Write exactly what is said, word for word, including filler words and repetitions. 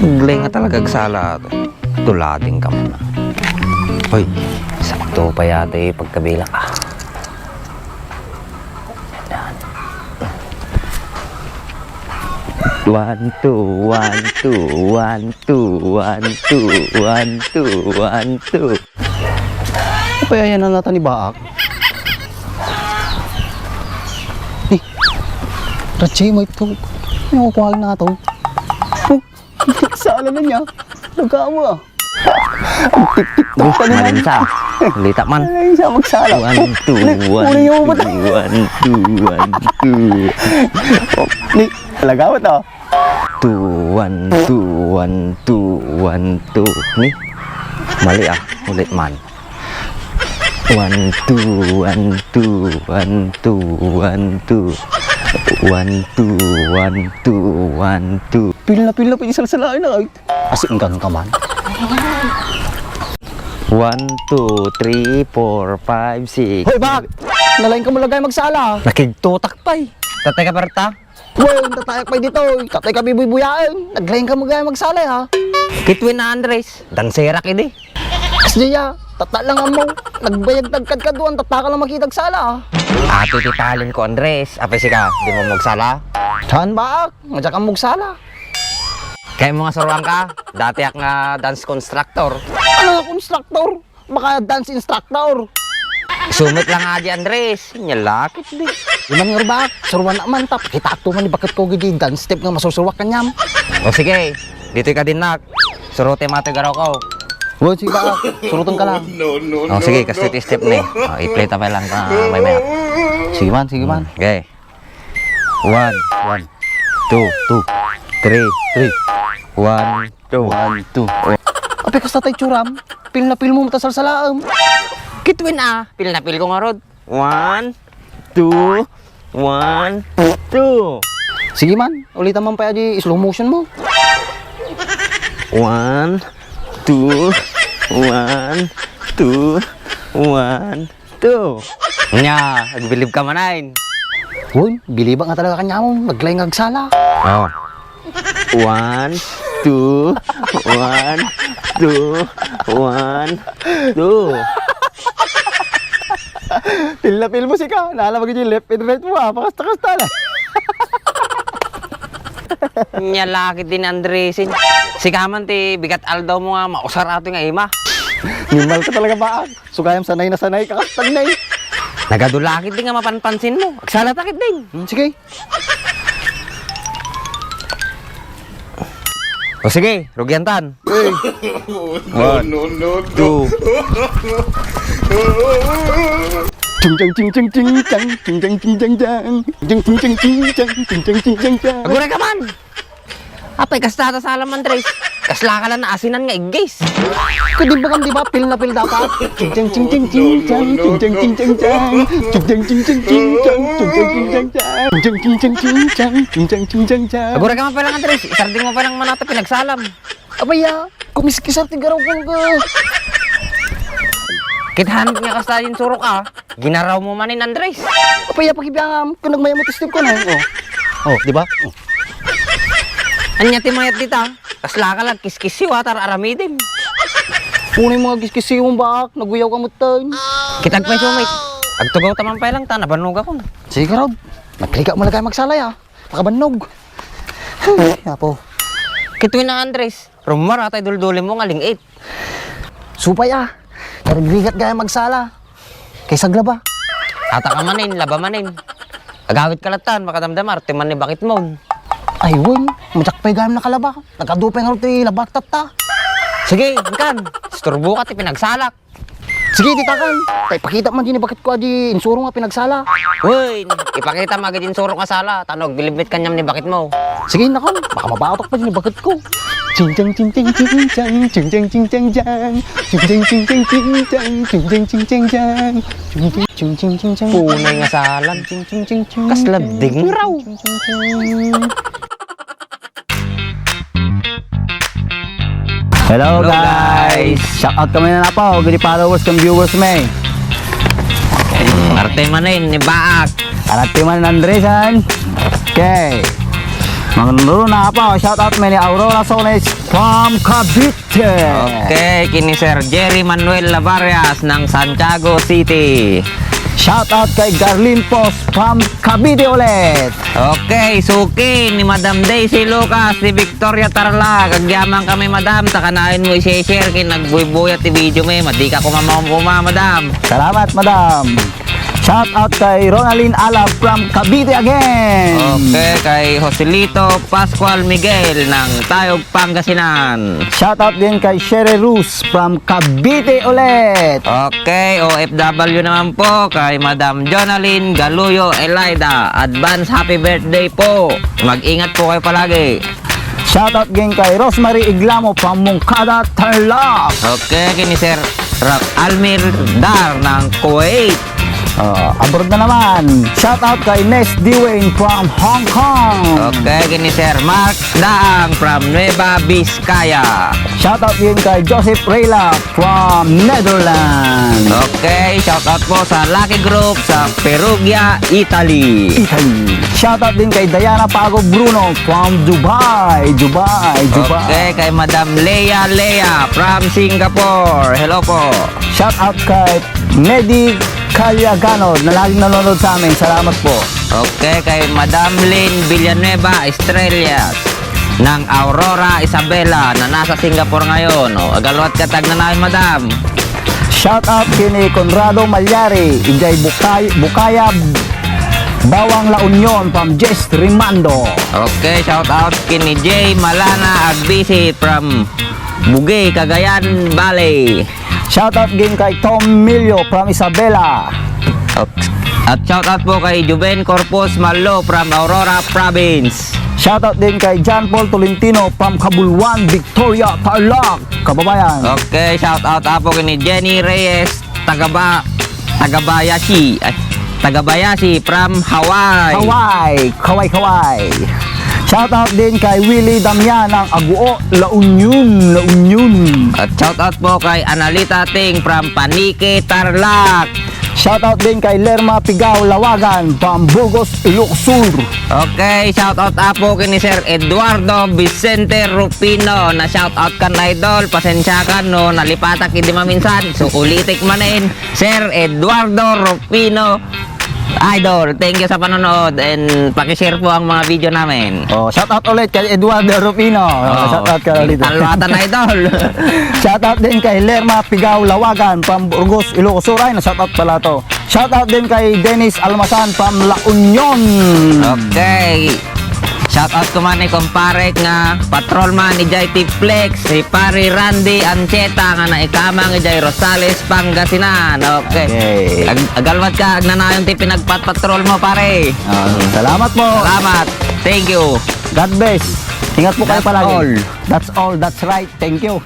Naglay nga talaga agsala. Tulading ka man. Hoy, sakto pa yata yung pagkabila. Ah. Yan. One, two, one, two, one, two, one, two, one, two, one, two. Ano kaya yan ang nata ni Baak? Eh, Rachi, may ito. May kukuhain na ito. Oh, sala na niya. Nagkama. Ang tik-tik-tok pa naman. Malinsa. Lita man. Ay, sa magsala. One, two, one, two, one, two, one, two. Oh, ni, talaga ba to? Two, one, two, one, two, one, two. Ni? Mali ah. Ulit man. One, two, one, two, one, two, one, two. One, two, one, two, one, two. Pil na pil na, pwede salsalain na, ay. As in, ganun ka man. One, two, three, four, five, six. Hoy, Bak! Nalain ka mo lagay magsala. Nakigtutak pay. Tatay ka, Berta? Well, tatayak pay ditoy. Tatay ka bibuybuyaen. Naglain ka mo gaya magsala, ha? Kitwin na, Andres. Danserak idi. Kasdiya, tata lang amo. Nagbayag tagkad kaduan, tata ka lang makita agsala, ha? Ato ti talent ko, Andres. Apay sika, di mo magsala? Saan ba? Madya ka magsala. Kaya mo nga suruan ka, dati ak nga dance constructor. Ano nga constructor? Baka dance instructor. Sumit lang nga di, Andres. Nyalakit di. Iman nga ba? Suruan na man ta. Pakita to man ni bakit ko gidi dance step nga masusuwak kanyam. O sige, dito ka din nak. Suruti mati garaw ko. O, sige ba? Surutan ka lang. O sige, kasi step ni. O, i-play ta pa lang ka, may may. Sige man, sige man. Okay. One, one, two, two, three, three, one, two. One, two. Apay, kasta tay tsuram. Pil na pil mo, matasalsalaam. Kitwin a, pil na pil ko ngarud. One, two, one, two. Sige man, ulitan man pa di slow motion mo. One, two, one, two, one. Two. Nya, agbilib ka man ay. Uy, bilibak nga talaga kanyamon. Naglay nga agsala. Oh. One, two, one, two, one, two. Pil na pil mo sika. Naalabag yung left and right mo, ah. Pakasta-kasta na. Nya laki din, Andresin. Sika man ti bigat aldaw mo nga mausar ato nga ima. Nimal ka talaga, Baak. Sugayam sanay na sanay ka, kastag na eh. Nagadulakit din nga mapanpansin mo. Agsala takit din. Hmm, sige. O sige, rugian tan. One, two. Ching chang ching chang ching chang, ching chang ching chang chang. Ching ching chang ching chang, ching chang ching chang chang. Aguray ka man! Apay, kasta ta salaman, Tres. Kasla ka lang naasinan nga iggis. Kadi ba kan, di ba, pil na pil dapat? Ching, ching, ching, ching, chang, ching, chang, ching, chang, chang. Ching, ching, ching, ching, ching, chang, ching, chang, ching, chang, chang. Ching, ching, ching, ching, chang, ching, chang, ching, chang, chang. Agura ka man pala nga, Tres. Isarding mo pala nga manata pinagsalam. Apay, ya. Kumiskisar ti garaw ko ka. Kithan nga kasta din surok, ah. Ginaraw mo manin, Andres. Apay, ya, pakibiangam. Kung nagmayamot, istim ko na, eh. Oh. Oh, di ba? Oh. Anya ti mayat dita? Kasla ka lang, kiskisiw, ah, tar aramidem. Unay mga kiskisiw, Baak, naguyaw ka mutan. Kitag pay sumit. Agtugaw taman pay lang, ta, nabannog ako. Sige, Rob. Nagkaliga mo lagay magsalay, ah. Nakabannog. Ay, apo. Kituy na, Andres. Rumar, atay dulduli mo nga lingit. Supay, ah. Narigrigat gaya magsala. Kaysa aglaba. Ata ka manin, laba manin. Agawit ka latan, makadamdamar, ti man ni bakit mo. Ay, wen, majakpay gayam nakalaba. Nagkadupay nga ti labak tatta. Sige, kan, isturbo ka ti pinagsalak. Sige, titakan. Ta ipakita man din ni bakit ko adi insuro nga pinagsala. Uy, ipakita mo agad insuro nga sala. Tanog, bilibit kanyam ni bakit mo. Sige, nakon. Baka mabatok pa din ni bakit ko. Ching chang ching chang ching chang, ching chang ching chang chang, ching chang ching chang ching chang, ching chang ching chang chang, ching ching ching chang chang. Punay nga salan. Ching ching ching ching. Kasla dingraw. Ching ching ching. Hello, hello, guys. Guys. Shout out kami na po. Gini followers kang viewers may. Arte manin ni Baak. Arte man Andresan. Okay. Mangruna pa, shout out mi ni Aurora Sones from Cavite. Okay, kini Sir Jerry Manuel Lavarias ng Santiago City. Shout out kay Garlin Pos from Cavite ulit. Okay, suki ni Madam Daisy Lucas ni Victoria Tarlac. Agyaman kami, Madam. Ta kanayon mo i-share ken nagbuybuyat ti video mi. Madika koma maum-uma, Madam. Salamat, Madam. Shout out kay Ronaldin Alab from Cavite again. Okay, kay Joselito Pascual Miguel ng Tayog, Pangasinan. Shout out din kay Sherry Rose from Cavite ulit. Okay, O F W naman po kay Madam Jonalyn Galuyo Elida. Advance happy birthday po. Mag-ingat po kayo palagi. Shout out din kay Rosemary Iglamo from Moncada, Tarlac. Okay, kini Sir Ra-, Almir Dar ng Kuwait. Ah, abroad na naman. Shout out kay Nes Dwayne from Hong Kong. Okay, kini Sir Mark Daang from Nueva Vizcaya. Shout out din kay Joseph Reyla from Netherlands. Okay, shout out po sa Lucky Group sa Perugia, Italy. Italy. Shout out din kay Diana Pago Bruno from Dubai, Dubai, Dubai. Okay, kay Madam Lea Lea from Singapore. Hello po. Shout out kay Medi Caliagano na laging nanonood sa amin. Salamat po. Okay, kay Madam Lynn Villanueva Estrellas ng Aurora Isabela na nasa Singapore ngayon. O, agalwat ka tagnanayon, Madam. Shout out kini Conrado Malyari, idiay Bukay-, Bukaya, Bawang, La Union, from Jess Rimando. Okay, shout out kini Jay Malana Agbisi from Bugey, Cagayan Valley. Shout out din kay Tom Milio from Isabela. At, at shout out po kay Juven Corpus Malo from Aurora Province. Shout out din kay John Paul Tolentino from Cabuluan, Victoria, Tarlac, kababayan. Okay, shout out po kini Jenny Reyes, taga Ba-, taga Bayashi. Ay, taga Bayashi from Hawaii. Hawaii, Hawaii, Hawaii. Shout out din kay Willie Damian ng Aguo, La Union, La Union. At shout out po kay Analita Ting from Panique, Tarlac. Shout out din kay Lerma Pigaw Lawagan from Burgos, Ilocos Sur. Okay, shout out po kini Sir Eduardo Vicente Rufino. Na shout out kan, idol. Pasensya ka no nalipatak idi maminsan. So, ulitik manen, Sir Eduardo Rufino. Idol, thank you sa panonood and paki-share po ang mga video namin. Oh, shout out ulit kay Eduardo Rufino. Oh, shout out ka ulit. Talwatan, idol. Shout out din kay Lerma Pigaw Lawagan from Burgos, Ilocos Sur. Ay, na shout out pala to. Shout out din kay Dennis Almasan from La Union. Okay. Shout out ko man ni kumparek nga patrolman ni J T Flex, si Pare Randy Ancheta nga naikamang ijay Rosales, Pangasinan. Okay. Okay. Ag-, agalwat ka, agnanayon ti pinagpatpatrol mo, pare. Ah, salamat po. Salamat. Thank you. God bless. Ingat po kayo palagi. That's all. That's all. That's right. Thank you.